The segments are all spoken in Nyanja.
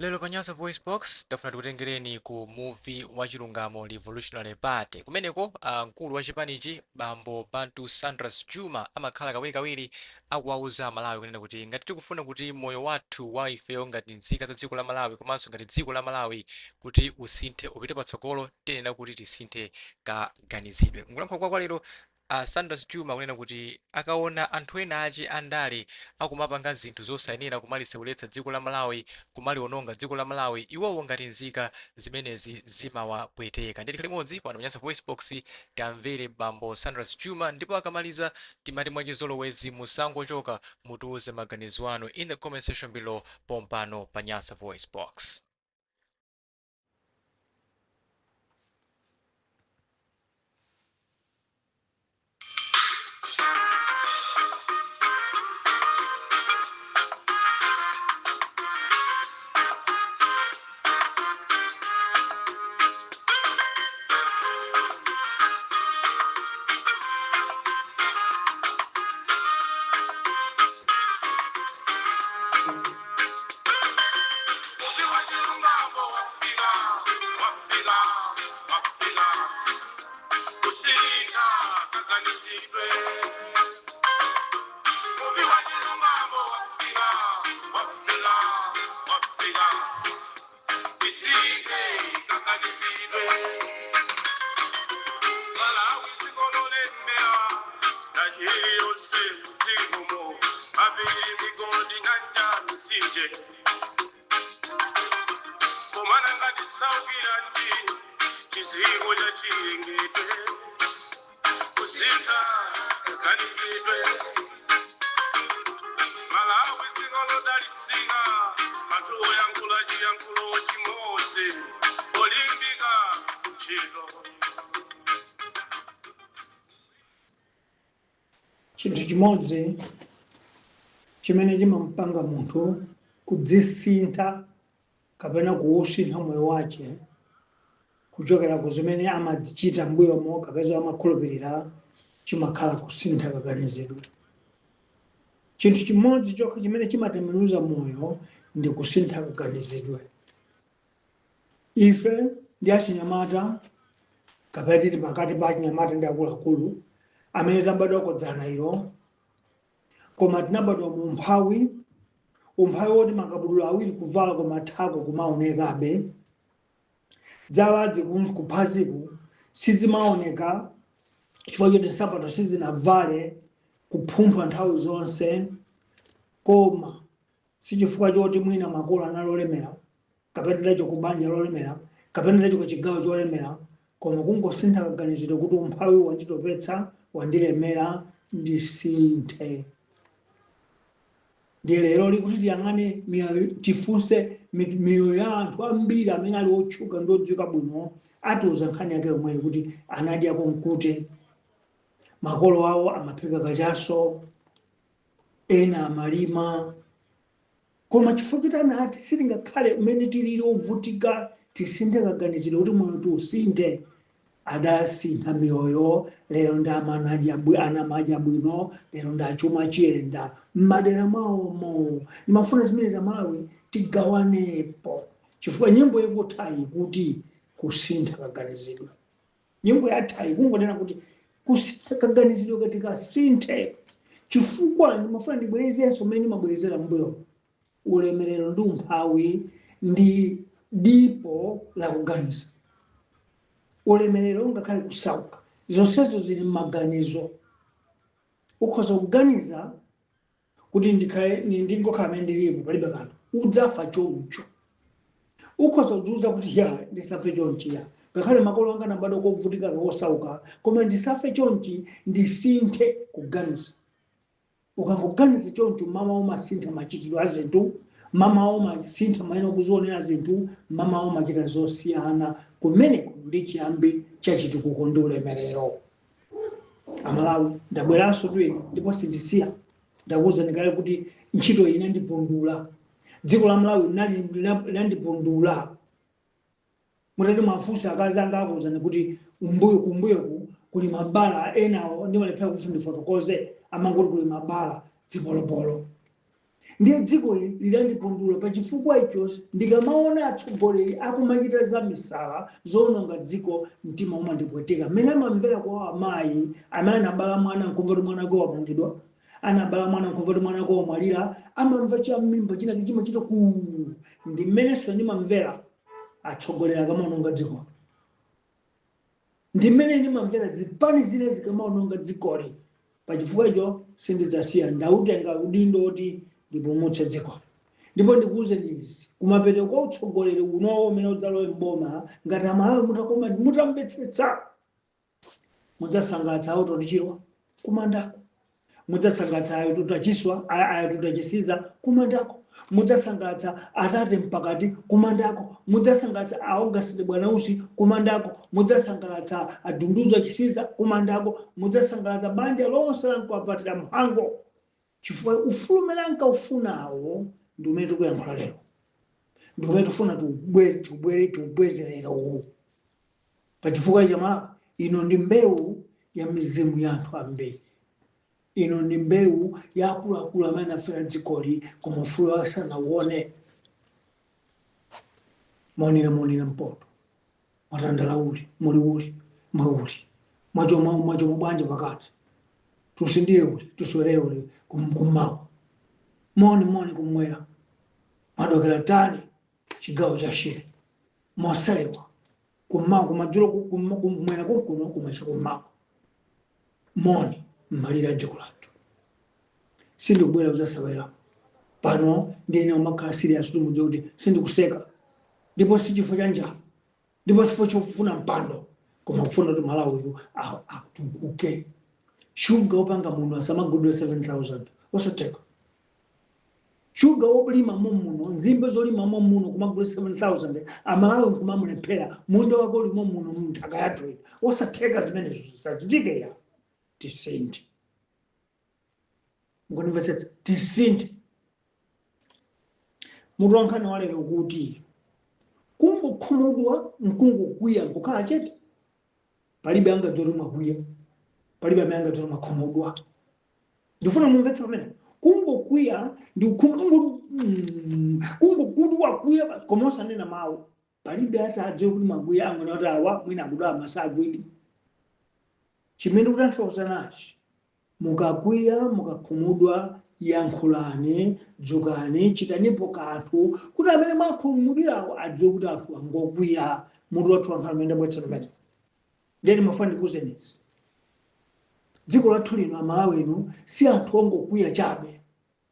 Lero pa Nyasa VoiceBox tafuna tikutengereni ku muvi wa Chilungamo Revolutionary Party. Kumeneko mkulu wa chipanichi bambo Bantu Saunders Juma amakhala kawirikawiri akuwauza Amalawi kunena kuti ngati tikufuna kuti moyo wathu wa ifeyo ngati nzika za dziko la Malawi komanso ngati dziko la Malawi kuti usinthe upite patsogolo, tiyenera kuti tisinthe kaganizidwe. Mkulankhula kwa lero, a Saunders Juma akunena kuti akaona anthu ena ache andale akumapanga zinthu zosayenera, kumaliseweretsa dziko la Malawi, kumaliononga dziko la Malawi, iwowo ngati nzika zimenezi zimawapweteka. Ndiye tikhale limodzi pano pa Nyasa VoiceBox, tamvere bambo Saunders Juma, ndipo akamaliza timati mwachizolowezi musangochoka, mutiuze maganizo anu in the comment section below pompano pa Nyasa VoiceBox. Muvi wa chilungamo wafika, wafika, wafika. Kusintha kaganizidwe. Muvi wa chilungamo wafika, wafika, wafika. Tisinthe kaganizidwe. Malawi dziko lolemera, nachiliyonse mdzikomo, mapiri, migodi, nyanja, mitsinje. Koma nanga tisaukiranji chiziko cha chilengedwe? Kusintha kaganizidwe. Malawi dziko lodalitsika, anthu oyankhula chiyankhulo chimodzi, olimbika ntchito. Chinthu chimodzi chimene chimampanga munthu kudzisintha kapena kuusintha moyo wache kuchokera ku zimene amazichita m'mbuyomo kapena amakhulupirira, chimakhala kusintha kaganizidwe. Chinthu chimodzi chokha chimene chimatembenuza moyo ndi kusintha kaganizidwe. Ife ndi achinyamata, kapena tili pakati pa achinyamata ndi akuluakulu amene tabadwa kudzana ilo, koma tinabadwa mu umphawi, umphawi woti makabudula awiri kuvala koma thako kumaonekabe, dzalazi kuphaziku sizimaoneka chifukwa choti nsapato sizinavale, kuphunthwa nthawi zonse. Koma si chifukwa choti mwina makolo anali olemera, kapena tidachoka ku banja lolemera, kapena tidachoka chigawo cholemera, koma kungosintha kaganizidwe kuti umphawi wanditopetsa, wandilemera, ndisinthe. Ndiye lero likuti tiyang'ane miyoyo, tifunse miyoyo ya anthu ambiri amene ali otchuka ndi odziwika bwino, atiuza nkhani yake yomweyo kuti anadyako mkute, makolo awo amaphika kachaso, ena amalima, koma chifukwa choti anati sitingakhale mmene tilili ovutika, tisinthe kaganizidwe kuti moyo tiusinthe, adasintha miyoyo. Lero ndi anamadya bwino, lero ndi achuma chiyenda m'madera mwawomo. Ndimafuna zimene za Malawi tigawanepo, chifukwa nyimbo ikuthayi kuti kusintha kaganizidwe. Nyimbo yathayi kungonena kuti kusintha kaganizidwe kati kasinthe, chifukwa ndimafuna ndibwerezenso mmene ndimabwerezera mbuyo: ulemerero ndi umphawi ndi dipo la kuganiza. Ulemerero ngakhale kusauka, zonsezo zili m'maganizo. Ukhoza kuganiza kuti ndikhale ndingokhala amene ndilipo, palibe kanthu, udzafa choncho. Ukhoza kudziuza kuti ya, ndisafe chonchi, ya, ngakhale makolo anga anabadwa kovutika kosauka, koma ndisafe chonchi, ndisinthe kuganiza. Ukangoganiza choncho, mama umasintha machitidwe a zinthu, mama umasintha maene ukuzionera zinthu, mama umachita zosiyana. Kumeneko ndi chiyambi cha chitukuko ndi ulemerero. Amalawi, ndabweranso twini ndipo sindisiya. Ndakuwuzani kale kuti ntchito iyi inandipundula, dziko la Malawi linandipundula. Mutati mwafunsa akazi anga akuwuzani kuti kumbuyoku kuli mabala enawo, ndimalephera kuti ndifotokoze, amangoti kuli mabala, dzipolopolo. Ndiye dziko ili lilandipundula. Pachifukwa icho, ndikamaona atsogoleri akumachita za misala zoononga dziko, mtima umandipweteka. Mmene amamvera kwa amayi amene anabala mwana nkumva kuti mwana wake wamangidwa, anabala mwana nkumva kuti mwana wake wamwalira, amamva cham'mimba china chimachita ku. Ndi mmenenso ndimamvera atsogoleri akamaononga dziko, ndi mmene ndimamvera zipani zina zikamaononga dzikoli. Pachifukwa icho sindidzasiya, ndautenga udindo woti ndipulumutse dziko. Ndipo ndikuwuzeni izi, kumapeto kwa utsogoleri unowo umene udzalowe mboma, ngati Amalawi mutakoma mutamvetsetsa, mudzasangalatsa Auto Chirwa kumandako, mudzasangalatsa Ayatuta Chiswa, Ayatuta Chisiza kumandako, mudzasangalatsa Atate Mpakati kumandako, mudzasangalatsa Augustine Bwanausi kumandako, mudzasangalatsa Adunduza Chisiza kumandako, mudzasangalatsa banja lonse la Nkwapatira Mhango, chifukwa ufulu umene ankaufunawo ndi umene tikuyankhula lero, ndi umene tifuna tiubweze lero uwu. Pachifukwa cha Malawi ino ndi mbewu ya mizimu ya anthu ambiri, ino ndi mbewu ya akuluakulu amene anafera dzikoli koma ufulu asanauone. Maonera maonera mpoto mwatandala uli muli uli mweuli mwachoma mwachoma bwanji pakati tusindire uli tuswere uli kummawa moni moni kumwera mwadokera tani chigawo cha Shire mosalewa kummawa kumadzulo kumwera kunkuno kumacha kummawa moni mmalire a dziko lathu. Sindikubwera kudzasewera pano, ndine umakhala serious kuti mudziwe kuti sindikuseka, ndipo si chifukwa cha njala, ndipo sifo chofuna mpando, koma kufuna kuti Malawi uyu atukuke. Shuga wopanga muno asamagulidwe 7000, osateka. Shuga wolima muno, nzimbe zolima muno, kumagula 7000, Amalawi nkumamulephera, munda wake ulimo muno munthaka yathu ino, osatheka zimenezo, zisachitike ya. Tisinthe, mukundimvetsetsa? Tisinthe. Mutu wankhani wa lero kuti kungokhumudwa nkungokwiya nkukhala chete, palibe angadziwe kuti mwakwiya, palibe amene angadziwe kuti mwakhumudwa. Ndifuna mumvetse pamene kungokwiya ndi kungokuti wakwiya koma osanena mawu, palibe ati adziwe kuti mwakwiya, angona kuti awa mwina akudwala masagwidi. Chimene kutanthauza nachi, mukakwiya, mukakhumudwa, yankhulani, dzukani, chitanipo kanthu kuti amene mwakhumudwirawo adziwe kuti anthu angokwiya. Mutu wathu wankhani umene ndabweretsa pamene ndiye ndimafuna ndikuwuzeni izi: dziko lathu lino, Amalawi inu si anthu ongokwiya chabe.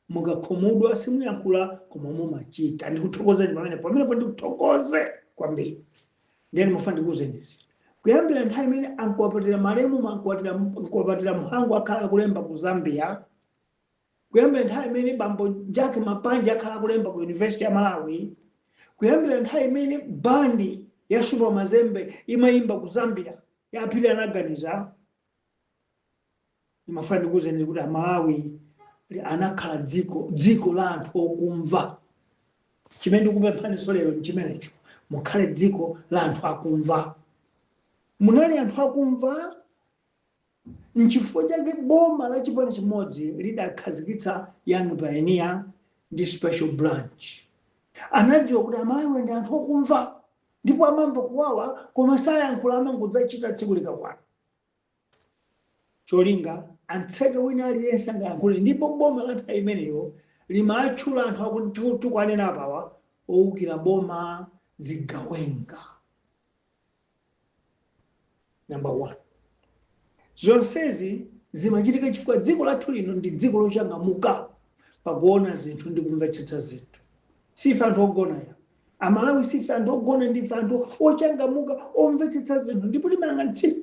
Mukakhumudwa simuyankhula koma mumachita. Ndikuthokozeni pamene pamenepo, ndikuthokoze kwambiri. Ndiye ndimafuna ndikuwuzeni izi: kuyambira nthawi imene ankuwapatira malemu ankuwapatira Mhango akhala akulemba ku Zambia, kuyambira nthawi imene bambo Jack Mapanja akhala akulemba ku University ya Malawi, kuyambira nthawi imene bandi ya Super Mazembe imayimba ku Zambia yaphiri anaganiza, ndimafuna ndikuwuzeni kuti Amalawi anakhala dziko la anthu okumva. Chimene ndikupemphaniso lero nchimenecho, mukhale dziko la anthu akumva. Munali anthu akumva, nchifukwa chake boma la chipani chimodzi lidakhazikitsa Young Pioneer ndi Special Branch. Anadziwa kuti Amalawi ndi anthu okumva ndipo amamva kuwawa koma sayankhula, amangodzachita tsiku likakwana. Cholinga antseke wina aliyense angayankhule. Ndipo boma la nthawi imeneyo limatchula anthu akuti tikwanena apawa owukira boma, zigawenga. Number one, zonsezi zimachitika chifukwa dziko lathu lino ndi dziko lochangamuka pakuona zinthu ndi kumvetsetsa zinthu. Sife anthu ogona ya Amalawi, sife anthu ogona, ndife anthu ochangamuka omvetsetsa zinthu, ndipo timayang'anitsitsa.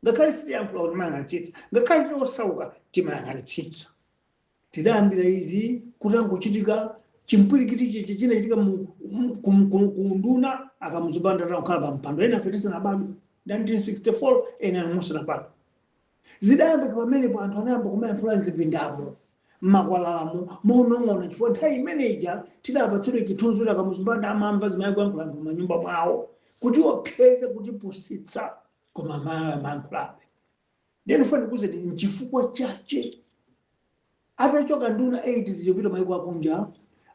Ngakhale sitiyankhula, timayang'anitsitsa. Ngakhale tiosauka, timayang'anitsitsa. Tidayambira izi kutangochitika chimpwirikiti chichi chinachitika ku nduna aKamuzu Banda atakhala pa mpando. Ena afe tisanabadwe, 1964, ena musanabadwe. Zidayambika pamenepo, anthu anayamba kumayankhula mzipindamo, mmakwalalamo, monong'ona, chifukwa nthawi imeneja tidapatsidwe chithunzi kuti aKamuzu Banda amamva zimayi kuyankhula anthu m'manyumba mwawo, kuti opseze, kutipusitsa, koma amayankhulabe. Ndiye ndifuna ndikuwuzeni nchifukwa chache Atachoka nduna 8 zija maiko akunja,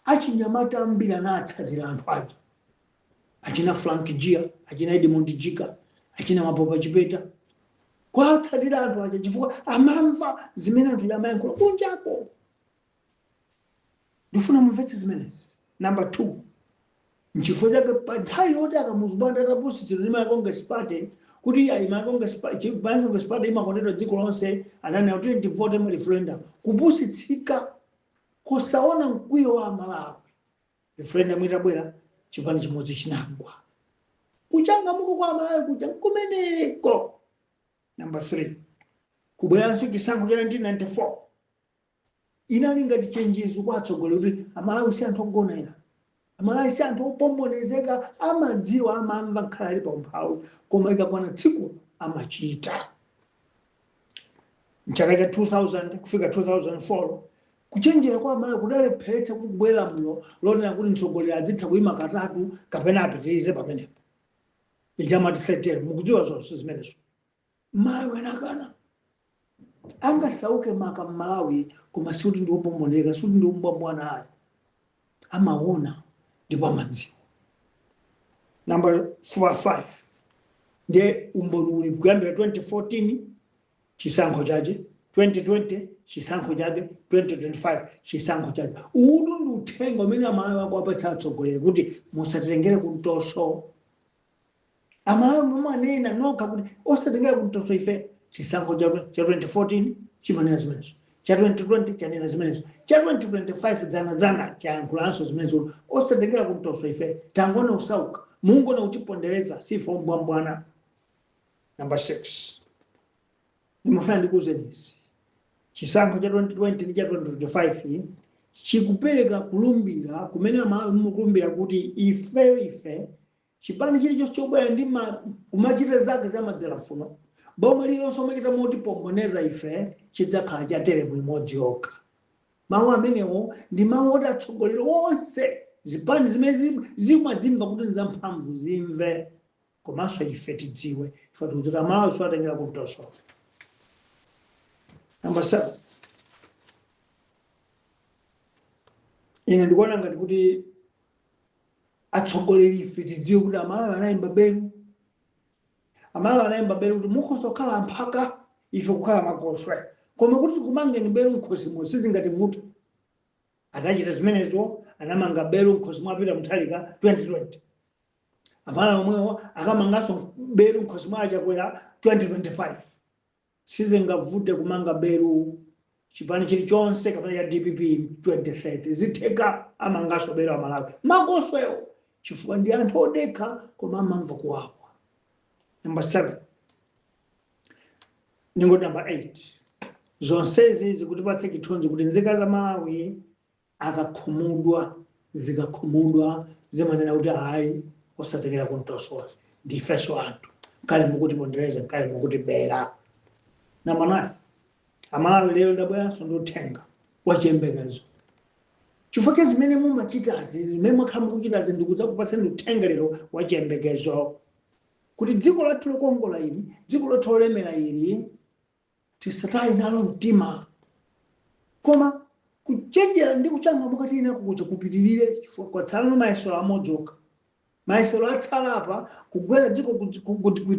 achinyamata ambiri anatsatira anthu aja, achina Frank Gia, achina Edmund Jika, achina Mapopa Chipeta, kwatsatira anthu aja chifukwa amamva zimene anthu amayankhula kunjako. Ndifuna mumvetse zimenezi. Number 2, nchifukwa chake pa nthawi yoti aKamuzu Banda atapusitsidwa ndi Malawi Congress Party kuti ayi, Malawi Congress Party imakondedwa dziko lonse, ananena kuti tivote mu referendum. Kupusitsika kusaona mkwiyo wa Malawi, referendum itabwera chipani chimodzi chinagwa. Kuchangamuka kwa Malawi kuja kumeneko. Number 3, kubweranso chisankho cha 1994 inali ngati chenjezo kwa atsogoleri kuti Amalawi si anthu ogona ina, Amalawi si anthu opombonezeka, amadziwa, amamva nkhala ali pa umphawi, koma ikakwana tsiku amachita. Mchaka cha 2000 kufika 2004, kuchenjera kwa Amalawi kudalepheretsa kuti kubwera lamulo lonena kuti mtsogoleri adzitha kuyima katatu kapena apitirize pamenepo, ijamati third term. Mukudziwa zonse zimenezo. Malawi anakana. Angasauke maka Mmalawi, koma sikuti ndi opomboneka, sikuti ndi ombwambwana ayi, amaona ndipo amadziwa. Number 5, ndiye umboni uli kuyambira 2014 chisankho chake, 2020 chisankho chake, 2025 chisankho chake. Uwu ndi uthenga umene Amalawi akuwapatsa atsogoleri kuti musatitengere kumtoso. Amalawi mumanena nokha kuti osatengera kumtoso ife. Chisankho cha 2014 chimanena zimenezo, cha 2020 chanena zimenezo, cha 2025 dzanadzana chayankhulanso zimenezo: osatengera kumtoso ife, tangona usauka, mungona kutipondereza, sife ombwambwana. Number 6, ndimafuna ndikuwuzeni izi: chisankho cha 2020 ndi cha 2025 chikupereka kulumbira kumene Amalawi mukulumbira kuti ife chipani chilichonse chobwera ndi kumachita zake zamadzera mfuno, boma lililonse omachita motipomboneza ife, chidzakhala cha term imodzi yokha. Mawu amenewo ndi mawu oti atsogoleri onse, zipani zimene zimadzimva kuti nzamphamvu zimve, komanso ife tidziwe, ife tikuti Amalawi siwatengera kumtoso. Number 7, ine ndikuona ngati kuti atsogoleri ife tidziwe kuti Amalawi anayimba belu. Amalawi anayimba belu kuti mukhoza kukhala amphaka, ife kukhala makoswe, koma kuti tikumangeni belu mkhosimo sizingativuta. Adachita zimenezo, anamanga belu mkhosi mwa Peter Mutharika 2020. Amalawi omwewo akamanganso belu mkhosi mwa Achakwera 2025. Sizingavute kumanga belu chipani chilichonse kapena cha DPP 2030, zitheka, amanganso belu Amalawi makoswewo, chifukwa ndi anthu odekha koma amamva kuwawa. Number 7, ningoti number 8, zonsezi zikutipatsa chithunzi kuti nzika za Malawi akakhumudwa, zikakhumudwa zimanena kuti ayi, osatengera kumtoso, ndifenso anthu, kale mukutipondereza, kale mukutibera. Number 9, Amalawi, lero ndabweranso ndi uthenga wa chiyembekezo chifukwa cha zimene mumachitazi, zimene mwakhala mukuchitazi. Ndikudzakupatsani uthenga lero wa chiyembekezo kuti dziko lathu lokongola ili, dziko lathu lolemera ili, tisataye nalo mtima, koma kuchenjera ndi kuchangamuka tili nako kuja kupitirire, chifukwa kwatsala mayesero amodzi okha. Mayesero atsala apa kugwera dziko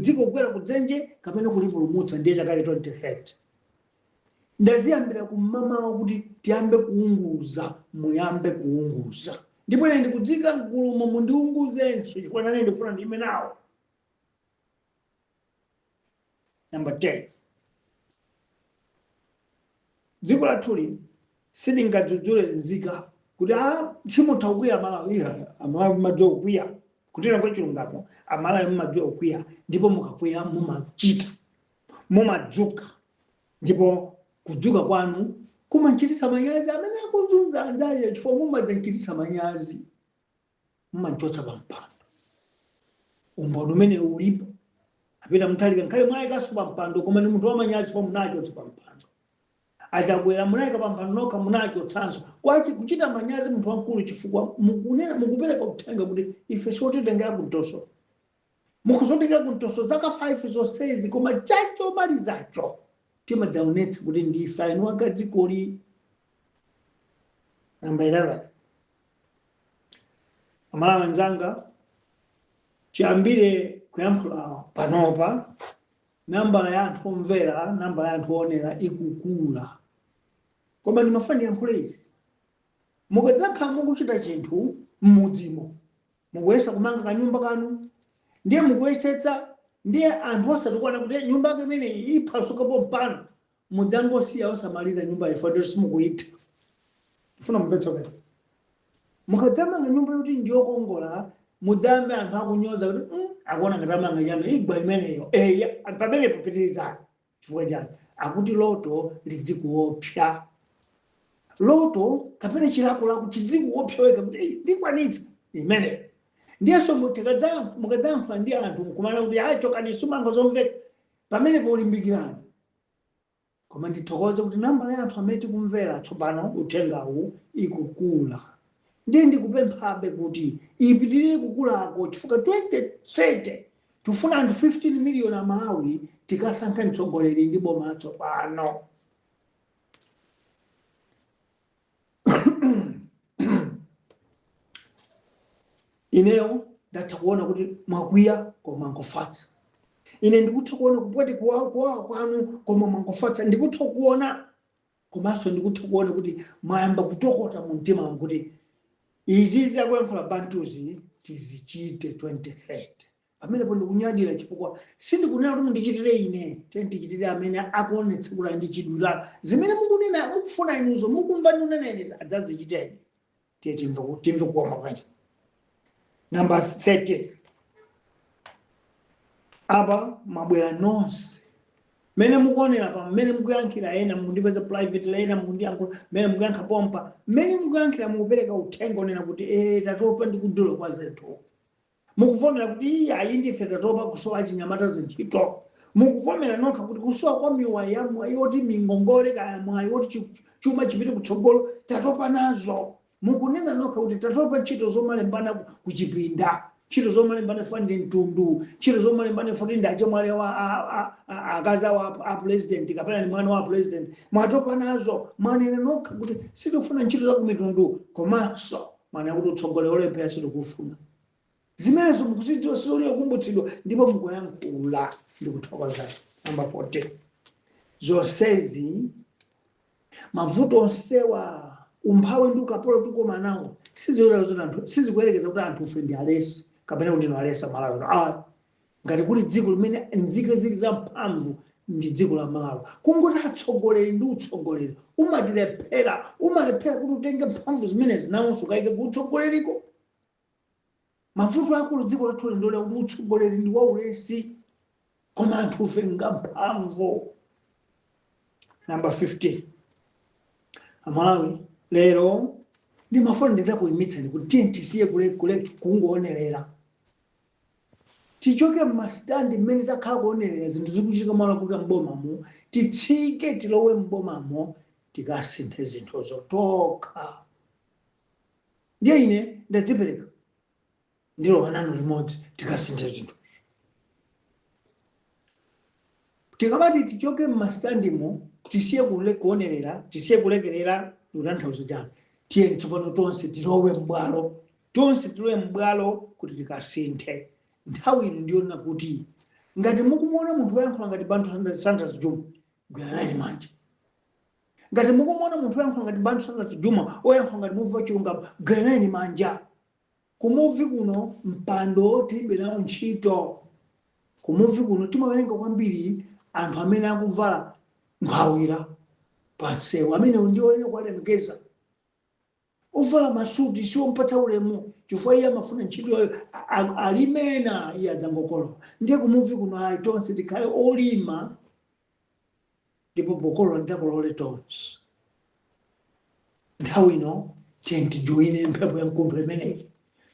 dziko kugwera kudzenje kapena kulipulumutsa, ndiye chaka cha 2030. Ndaziyambira kum'mamawa kuti tiyambe kuunguza, muyambe kuunguza, ndipo ine ndikudzika mgulumo, mundiunguzenso chifukwa nane ndikufuna ndime nawo. Number 10, dziko lathuli silingadzudzule nzika kuti a simutha kukwiya. Amalawi, iya, Amalawi mumadziwa kukwiya. Kutera kwa chilungamo, Amalawi mumadziwa kukwiya, ndipo mukakwiya mumachita, mumadzuka, ndipo kudzuka kwanu kumachititsa manyazi amene akuzunza anzaje, chifukwa mumadzachititsa manyazi, mumachotsa pampando. Umboni umene ulipo, aPeter Mutharika nkhale mwayikaso pampando, koma ni munthu wamanyazi chifukwa munachotsa pampando. Achakwera munayika pampando nokha, munachotsanso kwachi kuchita manyazi munthu wamkulu, chifukwa mukunena, mukupereka uthenga kuti ife sotitengera kumtoso. Mukhozotengera kumtoso zaka 5 zonsezi, koma chachomalizacho timadzaonetsa kuti ndife anu akadzikoli. Namba 11, Amalawi anzanga, chiyambire kuyankhula panopa, nambala ya anthu omvera, nambala ya anthu oonera ikukula. Koma ndimafuna ndiyankhule izi: mukadzakhala mukuchita chinthu m'mudzimo, mukuyesa kumanga kanyumba kanu, ndiye mukuyesetsa, ndiye anthu osatukwana kuti nyumba yake imeneyi iphwasukapo mpano, mudzangosiya osamaliza nyumba ifo, ndiyo simukuyitha. Ndifuna mumvetse kuti mukadzamanga nyumba yoti ndiyokongola, mudzamve anthu akunyoza kuti akuona ngati amanga chanu, igwa imeneyo." Eya, pamenepo pitirizani. Chifukwa chani? Akuti loto lidzikuopsa, loto kapena chilakolako chidzikuopsa wekha kuti, "Ei, ndikwanitsa imeneyo." Ndiyenso mukadzayankhula ndi anthu nkumana kuti acho kani sumanga zomveka, pamenepo ulimbikirani. Koma ndithokoze kuti nambala ya anthu amene tikumvera tsopano uthengawu ikukula. Ndiye ndikupemphabe kuti ipitirire kukulako, chifukwa 2030 tifuna anthu 15 million Amalawi tikasankha mtsogoleri ndi boma latsopano. Ineyo ndatha kuona kuti mwakwiya koma mwangofatsa. Ine ndikutha kuona kupwete kuwawa kwanu koma mwangofatsa. Ndikutha kuona, komanso ndikutha kuona kuti mwayamba kutokota mu mtima kuti izizi akuyankhula Bantuzi tizichite 2030. Pamenepo ndikunyadira, chifukwa sindikunena kuti mundichitire ine, tiye tichitire amene akuonetsa kuti ndi chidwi zimene mukunena, mukufuna inuzo, mukumva ndikunena ine, adzazichiteni. Tiye timve kukoma kwene. Namba 13, apa mwabwera nonse mmene mukuonera pa mmene mukuyankhira, ena mukundipeza private, ena mukundiyankhula mmene mukuyankha pompa, mmene mukuyankhira mukupereka uthenga onena kuti tatopa ndi kudula kwa zinthu. Mukuvomera kuti iye ayi, ndife tatopa kusowa achinyamata zintchito. Mukuvomera nokha kuti kusowa kwa miwayi ya mwayi yoti mingongole kaya mwayi woti chuma chipite kutsogolo, tatopa nazo. Mukunena nokha kuti tatopa ntchito zomalembana kuchipinda, ntchito zomalembana futi ndi mtundu, ntchito zomalembana futi ndi achemwali wa akazi awo a president kapena ndi mwana wa president. Mwatopa nazo. Mwanena nokha kuti sitikufuna ntchito za kumitundu, komanso mwanena kuti utsogoleri olephera sitikufuna. Zimenezo mukuzidziwa, sizoliya kukumbutsidwa, ndipo mukuyankhula. Ndikuthokozani. Namba 14, zonsezi, mavuto onsewa, umphawi ndi ukapolo tikoma nawo, sizikuyerekeza kuti anthu ife ndi alesi kapena kuti alesi Malawi. Ah, ngati kuli dziko limene nzika zili zamphamvu ndi dziko la Malawi. Kungoti atsogoleri ndi utsogoleri umatilephera, umalephera kuti utenge mphamvu zimenezi nawonso ukayike ku utsogoleriko. Mavuto akulu dziko lathu ndole kuti utsogoleri ndi waulesi, koma anthu ife ngamphamvu. Namba 15, Amalawi, lero ndimafuna ndidzakuyimitseni kuti tiye tisiye kule kungoonerera, tichoke mmasitandi mmene takhala kuonerera zinthu zikuchitika molakwika m'bomamo, titsike tilowe m'bomamo tikasinthe zinthuzo tokha. Ndiye ine ndadzipereka, ndilowa nanu limodzi tikasinthe zinthuzo. Tikamati tichoke mmasitandimo, tisiye kuonerera, tisiye kulekerera, ndikutanthauza chani? Tiyeni tsopano tonse tilowe m'bwalo, tonse tilowe m'bwalo kuti tikasinthe. Nthawi ino ndiyonena kuti ngati mukumuona munthu woyankhula ngati Bantu Saunders Juma, gwiranani manja. Ngati mukumuona munthu woyankhula ngati Bantu Saunders Juma, woyankhula ngati muvi wachilungamo, gwiranani manja. Kumuvi kuno mpando tilibe nawo ntchito. Kumuvi kuno timawerenga kwambiri anthu amene akuvala nkhwawira pansewu, amene ndiwo ene kuwalemekeza. Ovala masuti siompatsa ulemu, chifukwa iye amafuna ntchitoyo alimena, iye adzangokolola. Ndiye kumuvi kuno ayi, tonse tikhale olima, ndipo pokolola tidzakolole tonse. Nthawi ino tiye tijoine mphepo ya mkuntho imeneyi.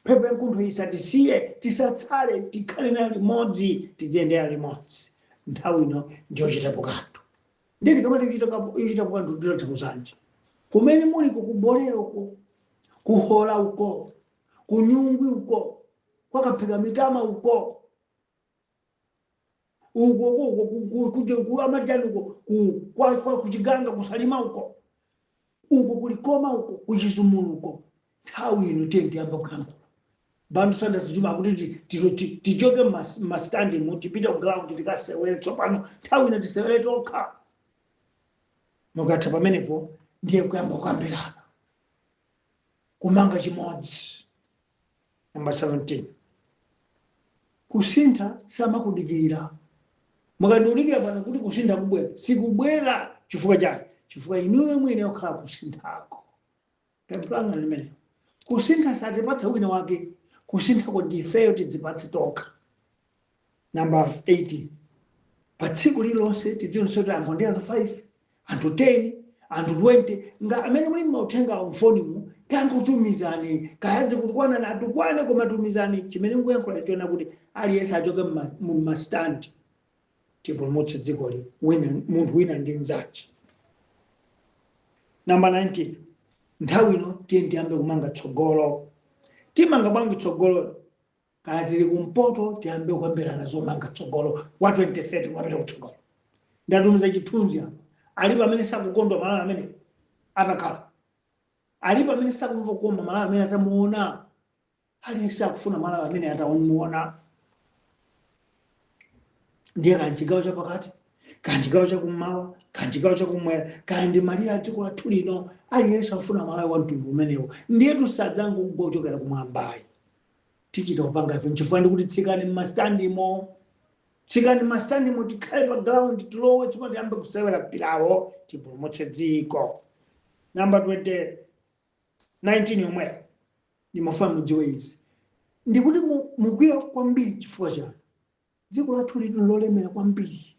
Mphepo ya mkuntho isatisiye, tisatsale, tikhale nayo limodzi, tiziyendera limodzi. Nthawi ino ndiyochitapo kanthu. Ndiye tikamati yochitapo kanthu, titathauzanji? Kumene muliko, kubolero uko, kuhola uko, kunyungwi uko, kwakaphika mitama uko, uko uko amachani uko, kuchiganga, kusalima uko, Uko kulikoma, uko kuchizumuluko. Nthawi ino tiye tiyamba kuyankhula. Bantu Saunders Juma akuti tichoke mastandi mu, tipite ku ground, tikasewere tsopano. Nthawi ino tisewere tokha. Mukatha pamenepo, ndiye kuyamba kukambirana, kumanga chimodzi. Namba 17, kusintha samakudikirira. Mukandiunikira pano kuti kusintha kubwera, sikubwera. Chifukwa chani? Chifukwa inuyo mwene okhala kusinthako. Pempho langa limene kusintha satipatsa wina wake, kusinthako ndifeyo, tidzipatse tokha. Namba 18, pa tsiku lililonse tidzionse kuti anthu ndi anthu 5, anthu 10, anthu 20 nga amene muli mauthenga mfonimu, tangotumizani. Kayadzi kutukwana atukwane, koma tumizani. Chimene mukuyankhula chona kuti aliyense achoke mumastandi, tipulumutse dzikoli, wina munthu wina ndi mnzache. Namba 19, nthawi ino tiye tiyambe kumanga tsogolo. Timanga bwanji tsogolo? Kaya tili kumpoto, tiyambe kukambirana zomanga tsogolo wa 2030, kumapita kutsogolo. Ndatumiza chithunzi apa. Alipo amene sakukondwa Malawi amene atakhala? Alipo amene sakumva kukoma Malawi amene atamuona? Aliyense akufuna Malawi amene atamuona. Ndiye kaya chigawo chapakati, kaya chigawo chakummawa, kaya chigawo chakumwera, kaya ndi malire a dziko lathu lino, aliyense akufuna Malawi wa mtundu umenewo. Ndiye tusadzangogwa kuchokera kumwambayi, tichita kupanga ife. Nchifukwa ndikuti tsikani mmastandimo, tsikani mmastandimo, tikhale pa ground, tilowe tsopano, tiyambe kusewera mpirawo, tipulumutse dziko. Namba 20, 19 yomweyo, ndimafuna mudziwe izi. Ndikuti mukwiya kwambiri chifukwa chani? Dziko lathu litu lolemera kwambiri.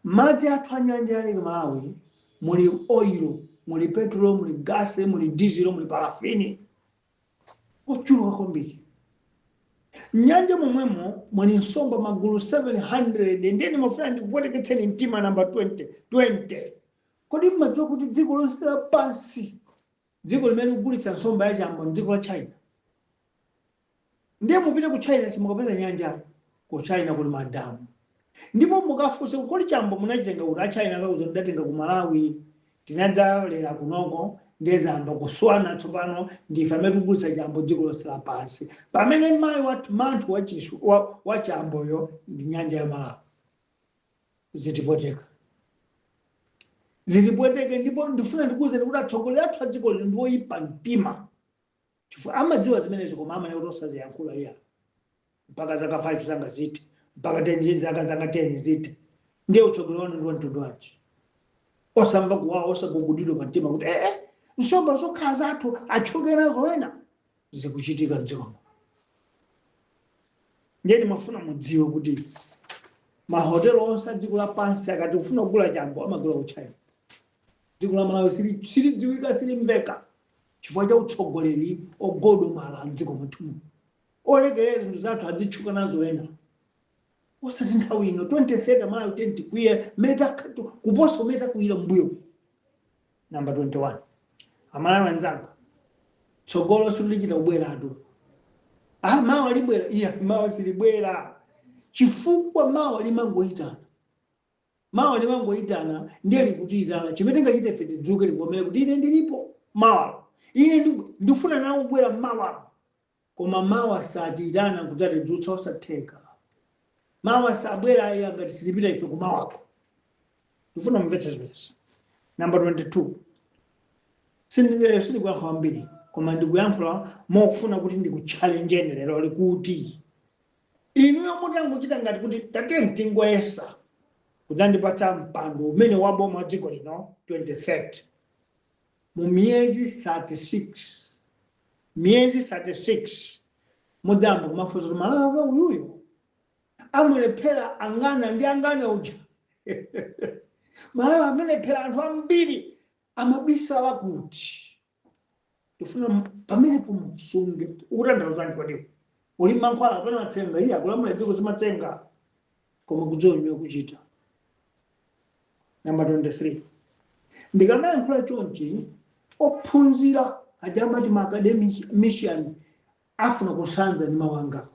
Madzi athu a nyanja ya Lake Malawi muli oil, muli petrol, muli gas, muli diesel, muli parafini ochuluka kwambiri. Nyanja momwemo muli nsomba magulu 700. Ndiye ndimafuna ndikupweteketseni mtima. Namba 20, 20, kodi mmadziwa kuti dziko lonse lapansi, dziko limene likugulitsa nsomba yachambo ndi dziko la China? Ndiye mupite ku China, simukapeza nyanja. Ku China kuli madamu. Ndipo mukafunse, kuli chambo munachitenga kuti? Achina akakuza, ndidatenga ku Malawi, tinadzalera kunoko, ndezamba kuswana. Tsopano ndife amene tikugulitsa chambo dziko lonse lapansi, pamene mayi wa manthu wa chamboyo ndi nyanja ya Malawi. Zitipweteka, zitipweteke. Ndipo ndifuna ndikuwuzeni kuti atsogoleri athu a dziko lino ndi oyipa mtima, chifukwa amadziwa zimenezo, koma amanena kuti osaziyankhula iya mpaka zaka 5 zanga zite, mpaka 10 zaka zanga 10 zite. Ndiye utsogoleri wanu ndi wa mtundu wanji? Osamva kuwawa, osagugudidwa pa mtima kuti ee, nsomba zokhala zathu atchuke nazo ena? Zikuchitika mdzikomo. Ndiye ndimafuna mudziwe kuti mahotelo onse a dziko lapansi akati kufuna kugula chambo, amagula ku China. Dziko la Malawi silidziwika, silimveka, chifukwa cha utsogoleri ogodomala mdziko mwathumu, olekerera zinthu zathu adzitchuka nazo ena. Osati nthawi ino, 2030 Malawi 10 tikwiye mmene kuposa kumene takwiyira mbuyo. Namba 21, Amalawi anzanga, tsogolo silichita kubweratu. Ah, mawa libwera? Iya, mawa silibwera, chifukwa mawa limangoyitana, mawa limangoyitana. Ndiye likutiyitana. Chimene tingachite ife, tidzuke, livomere kuti ine ndilipo mawa, ine ndikufuna nawo kubwera mawa. Koma mawa satiyitana kudzatidzutsa, osatheka. Mawa sabwera ayi ngati silipita ife kumawako. Ndifuna mumvetse zimenezi. Namba 22, sindikuyankhula kwambiri, koma ndikuyankhula mokufuna kuti ndikutchalenjeni lero likuti inuyo mutangochita ngati kuti tate mtingoyesa kudzandipatsa mpando umene waboma wa dziko lino 2030, mu miyezi 36, miyezi 36, mudzayamba kumafunsa kuti Malawi uyuyo amulephera angana ndi angana uja. Malawi amalephera anthu ambiri amabisala kuti. Tifuna pamenepo musunge. Ukutanthauzani kodiwo? Uli mankhwala kapena matsenga? Iye akulamula dziko zimatsenga, koma kudziwa chimene kuchita. Namba 23, ndikamayankhula chonchi, ophunzira aja amati ma academician afuna kusanza ndi mawu angawa.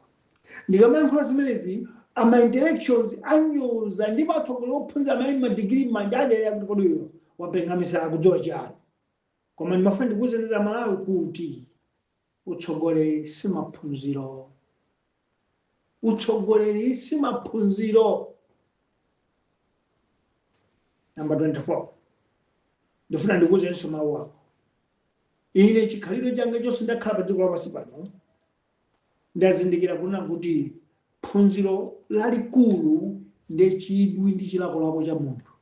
Ndikamayankhula zimenezi, ama intellectuals anyoza, ndipo atsogoleri ophunzira amene madigiri m'manja adelera kuti kodi uyo wapengamisa, akudziwa chani? Koma ndimafuna ndikuwuzeni Malawi kuti utsogoleri si maphunziro. Utsogoleri si maphunziro. Number 24, ndifuna ndikuwuzeninso mawu ako. Ine chikhalidwe changa chonse ndakhala pa dziko lapansi pano, ndazindikira kunena kuti phunziro lalikulu ndi chidwi ndi chilakolako cha munthu,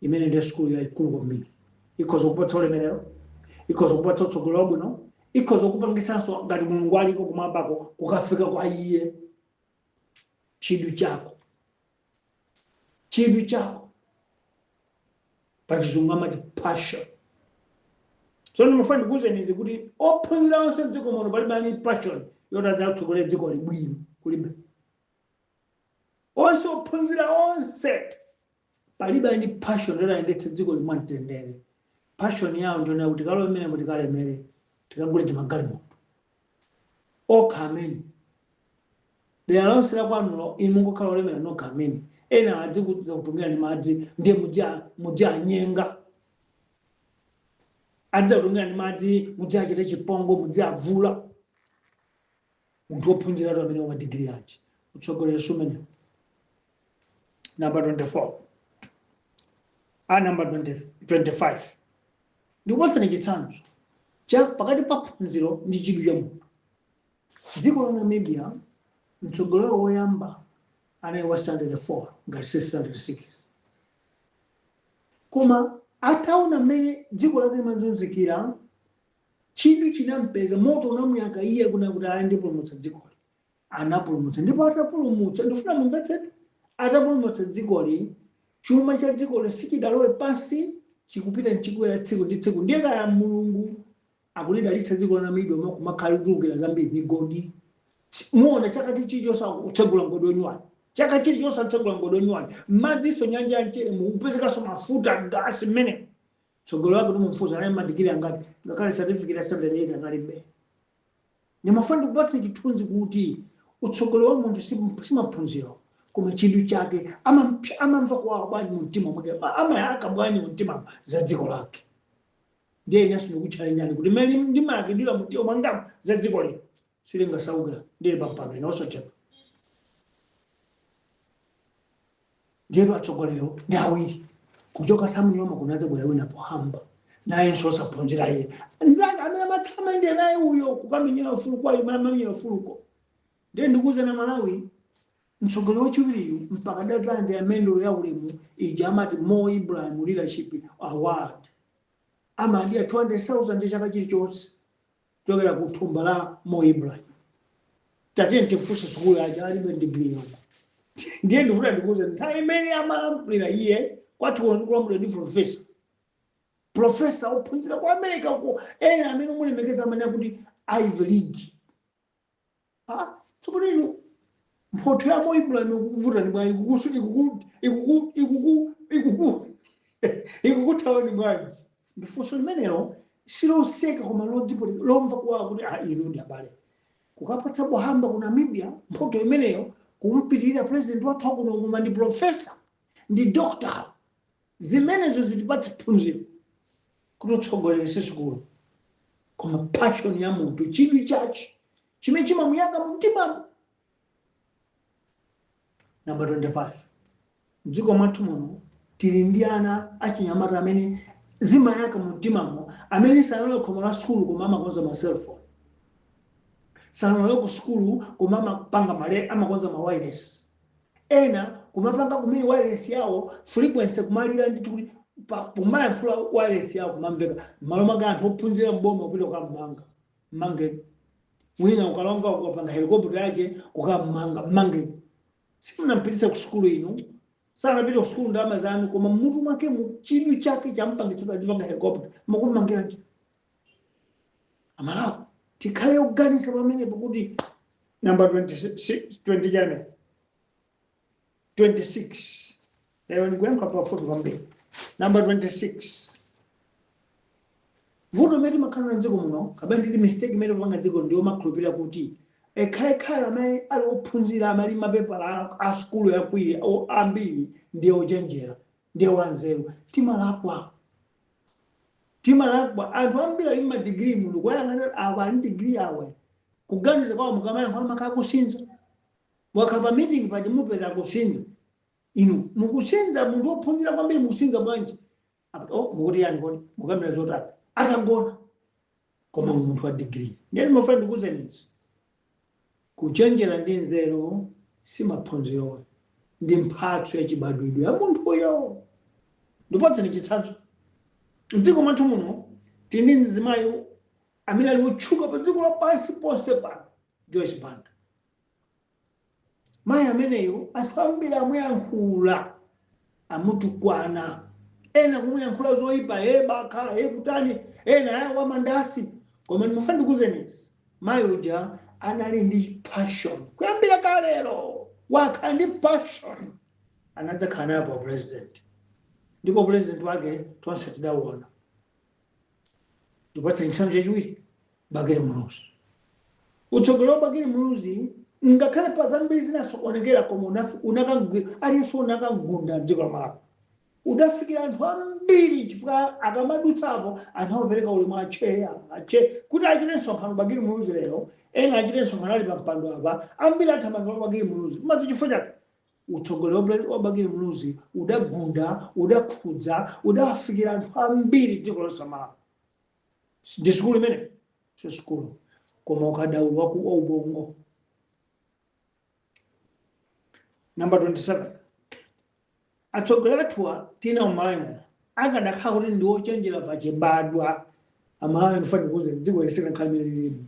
imene ndi sukulu yayikulu kwambiri. Ikhoza kupatsa ulemerero, ikhoza kupatsa utsogoleri wabwino, ikhoza kupangisanso ngati Mulungu aliko kumwambako kukafika kwa iye. Chidwi chako, chidwi chako, pachizungu amati passion. So ndimafuna ndikuwuzeni izi kuti ophunzira onse mdziko muno palibe ani passion yoti adzatsogolera dziko libwino, kulibe. Onse ophunzira onse palibe ani passion yoti ayendetse dziko limwe mtendere. Passion yawo ndiona kuti kalowe mmene tikalemere, tikagule timagalimoto okha amene dera lonse la kwanulo inu mungokhala olemera nokha amene ena adzikutungira ndi madzi, ndiye mudzianyenga, adzakutungira ndi madzi, mudziachita chipongo, mudziavula. Munthu wophunziratu amene wa madigiri ache, utsogoleri sumenewo. Number 24, a number 20, 25, ndikupatsani chitsanzo cha pakati pa phunziro ndi chidwi cha munthu. Dziko la Namibia, mtsogoleri woyamba anali wa standard 4 ngati si standard 6, koma ataona mmene dziko lake limazunzikira, chidwi chinampeza, moto unamuyaka iye kuna kuti ayi, ndipulumutsa dzikoli. Anapulumutsa, ndipo atapulumutsa, ndifuna mumvetsetu, atapulumutsa dzikoli, chuma cha dzikoli sichidalowe pansi, chikupita nchikwera tsiku ndi tsiku. Ndiye kaya Mulungu akulidalitsa dziko la Namibia kumakhala kutulukira zambiri migodi. Muona chaka chilichonse akutsegula mgodi wonyuwani, chaka chilichonse atsegula mgodi wonyuwani, madzinso, nyanja ya mchere, mukupezekanso mafuta, gasi mmene. Tsogolo lake timumfunsa naye madigiri angati? Ngakhale certificate ya standard 8 analibe. Ndimafuna ndikupatseni chithunzi kuti utsogoleri wa munthu si maphunziro, koma chidwi chake. Amamva kuwawa bwanji mu mtima mwake, amayaka bwanji mu mtima za dziko lake. Ndiye inenso ndikutchalenjani kuti mmene ndimayakidwira mu mtima mwangamu za dziko lino, silingasauka ndili pampano ine osachepa. Ndiyetu atsogolero ndi awiri. Kuchoka Sam Nujoma kunadzabwera wina Pohamba, nayenso osaphunzira iye. Nzake amene amathamangire naye uyo kukamenyera ufulu kwa amamenyera ufuluko. Ndiye ndikuwuzeni Malawi, mtsogoleri wachiwiriyu mpaka adadzalandira mendulo ya ulemu ija amati Mo Ibrahim Leadership Award, amadya 200,000 chaka chilichonse kuchokera ku thumba la Mo Ibrahim. Tatiye tifunse sukulu yaja, alibe digiri yomwe. Ndiye ndifuna ndikuwuze, nthawi imene amalamulira iye, kwathu kuno tikulamulira ndi profesa, profesa ophunzira ku America uko, ena amene omulemekeza amene akuti Ivy League. Ah, tsopano inu mphotho ya Mo Ibrahim ikukuvutani bwanji? Ikukusu ikuku ikuku ikuku ikuku ikukuthawani bwanji? Ndifunso limenelo, siloseka koma lodzipo lomva kuwawa kuti ah, inu ndi abale, kukapatsa Pohamba ku Namibia mphotho imeneyo, kumpitirira president wathu akuno koma ndi profesa, ndi doctor. Zimenezo zitipatse phunziro kuti utsogoleri si sukulu, koma passion ya munthu, chidwi chache chimene chimamuyaka mu mtimamo. Number 25, mdziko mwathu muno tili ndi ana achinyamata amene zimayaka mu mtimamo, amene sanalowe khomo la sukulu koma amakonza ma cellphone, sanalowe ku sukulu koma amapanga male, amakonza ma wireless, ena kumapanga kumene wireless yawo frequency kumalira ndithu kuti pomayankhula wireless yawo kumamveka, m'malo mwake anthu ophunzira mboma kupita kukam'manga. Mmangeni. Wina ukalonga ukapanga helicopter yake, kukam'manga. Mmangeni. Simunampititsa ku sukulu inu, sanapite ku sukulu, ndalama zanu, koma mmutu mwake mu chidwi chake champangitsa kuti azipanga helicopter. Mukummangira nji? Amalawi, tikhale oganiza pamenepo kuti number 26, 20 chane, 26, lero ndikuyankha pafupi kwambiri. Number 26, vuto imene timakhala na dziko muno, kapena nditi mistake imene tipanga dziko, ndiyo makhulupirira kuti ekhaekhayo amene ali ophunzira, amali mapepala a sukulu yakwiri ambiri, ndiye ochenjera, ndiye wanzeru. Timalakwa. Timalakwa anthu ambiri ali madigiri muno, kuyang'ana awa ali digiri awa, kuganiza kwawo mukamayankhula amakhala kusinza. Wakhala pa meeting paja mupeza kusinza. Inu mukusinza, munthu wophunzira kwambiri mukusinza bwanji? Apa, oh, mukuti yani kodi mukambira zotani? Atagona. Koma munthu wa digiri. Ndiye ndimafuna ndikuwuzeni izi. Kuchenjera ndi nzeru si maphunziro, ndi mphatso yachibadwidwe ya munthuyo. Ndipatseni chitsanzo. Mdziko mwathu muno tili ndi mzimayi amene ali wotchuka pa dziko lapansi ponse pano, Joyce Banda. Mayi ameneyo anthu ambiri amuyankhula, amutukwana, ena kumuyankhula zoyipa, ye bakha, ye kutani, ena ya wamandasi. Koma ndimafuna ndikuwuzeni izi, mayi uja anali ndi passion kuyambira kalero, wakhala ndi passion, anadzakhala nayo pa president, ndipo president wake tonse tidawona. Ndipatseni chitsanzo chachiwiri, Bakili Muluzi. Utsogoleri wa Bakili Muluzi ngakhale pa zambiri zinasokonekera, koma unakangwira aliyense, unakangunda dziko la Malawi, udafikira anthu ambiri, chifukwa akamadutsapo anthu amapereka ulemu, acheya ache kuti achite msonkhano Bakili Muluzi lero, ena achite msonkhano ali pa mpando apa, ambiri athamangira Bakili Muluzi. Madzi chifukwa chake utsogoleri wa Bakili Muluzi udagunda, udakhudza, udafikira anthu ambiri dziko lonse la Malawi. Ndi sukulu imene si sukulu, koma ukadaulo wa ubongo. Number 27, atsogoleri athuwa tina umalawi muno akadakhala kuti ndi ochenjera pachibadwa, Amalawi, ndifuna ndikuwuzeni, dziko ili silikanakhala limene lilimo.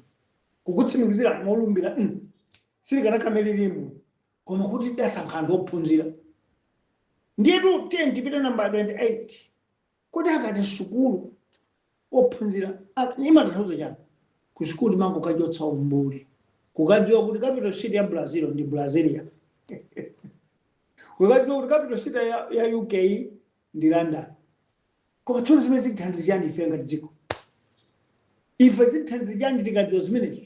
Kukutsimikizira molumbira, silikanakhala limene lilimo, koma kuti tidasankha anthu ophunzira. Ndiyetu tiye tipite namba 28. Kuti akati sukulu ophunzira imatanthauza chani? Ku sukulu timangokachotsa umbuli, kukadziwa kuti capital city ya Brazil ndi Brasilia, kukadziwa kuti capital city ya UK ndi London. Koma tsono zimene zithandiza chani ife ngati dziko? Ife zithandiza chani tikadziwa zimenezo?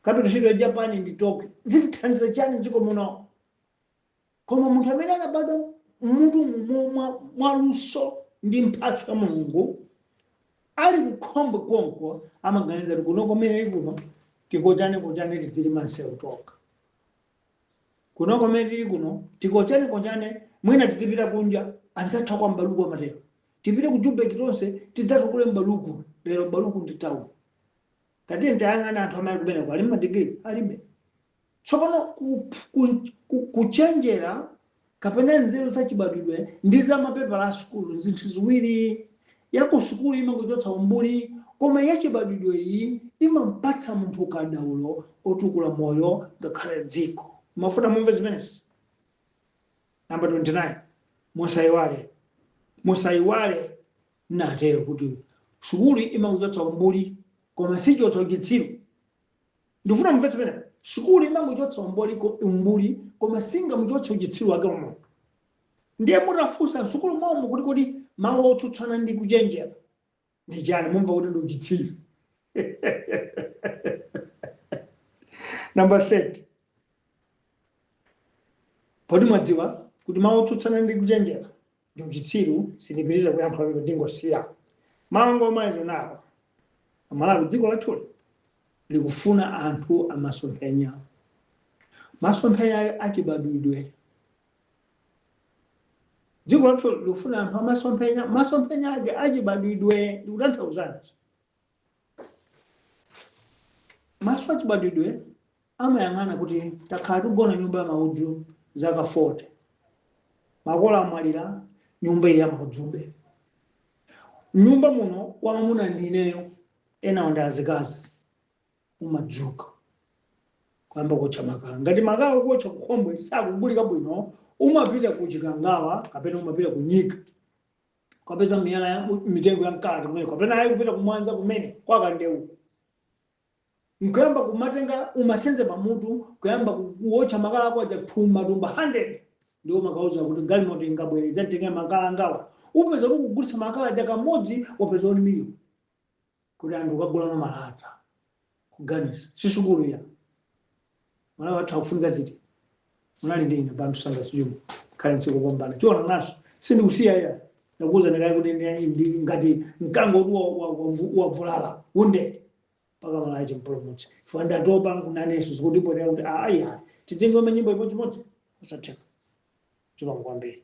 Capital city ya Japan ndi Tokyo, zithandiza chani dziko muno? Koma munthu amene anabadwa mutu mwaluso ndi mphatso ya Mulungu, ali kukhombe konko, amaganiza kuti kuno kumene kuno tikochane kochane tidzilima nsewu toka, kuno kumene tili kuno tikochane kochane, mwina titipita kunja, anzathu kwa Mbaluku amatero, tipite ku Joburg tonse tidzatukule Mbaluku. Lero Mbaluku ndi town. Tatiye ntayang'ana anthu amene kumeneko ali madigiri alibe. Tsopano kuchenjera kapena nzeru zachibadwidwe ndi za mapepala a sukulu zinthu ziwiri. Ya ku sukulu imangochotsa umbuli, koma yachibadwidwe iyi imampatsa munthu ukadaulo otukula moyo ngakhale dziko. Mafuna mumve zimenezi. Namba 29, musayiwale, musayiwale natero kuti sukulu imangochotsa umbuli koma sichotsa uchitsiru. Ndifuna mumvetse pamenepo. Sukulu imangochotsa umbuli koma singamuchotse uchitsiru wake wa munthu. Ndiye mutafunsa msukulu momwe kuti kodi mawu otsutsana ndi kuchenjera ndi chani, mumva kuti ndi uchitsiru. Number 30, poti mwadziwa kuti mawu otsutsana ndi kuchenjera ndi uchitsiru, sindipitiriza kuyankhula pamene, ndingosiya. Mawu anga omaliza nawo, Amalawi, dziko lathuli likufuna anthu amasomphenya, masomphenya achibadwidwe. Dziko lathu likufuna anthu amasomphenya, masomphenya ake achibadwidwe. Ndikutanthauzanji? Maso achibadwidwe amayang'ana kuti takhala tikugona nyumba ya maudzu zaka 40, makolo amwalira, nyumba ili ya maudzube. Nyumba muno wamamuna ndi ineyo, enawo ndi azikazi. Umadzuka kuyamba kuotcha makala. Ngati makala ukuotcha kukhombwe sakugulika bwino, umapita ku Chikangawa kapena umapita ku Nyika kapeza miyala ya mitengo ya mkate kumene, kapena ayi kupita kumwanza kumene kwa Kandeu, nkuyamba kumatenga, umasenze pamutu, kuyamba kuotcha makala ako aja, thumba tumba 100. Ndiwo makauza kuti galimoto ingabwere idzatengera makala angawa. Upeza kuti kugulitsa makala aja kamodzi wapeza 1 million kuti anthu ukagulano malata. Kuganiza si sukulu ya Malawi athu akufunika ziti. Munali ndi ine Bantu Sanders Juma. Khale ntsiku kupambana, tiona naso, sindikusiya ya. Ndakuwuzani kale kuti ngati mkango kuti wavulala, wounded, mpaka Malawi timpulumutse. Chifukwa ndatopa nkunanenso zikundipweteka kuti ayi, ayi, tidzingoma nyimbo imodzimodzi, usatheka. Zikomo kwambiri.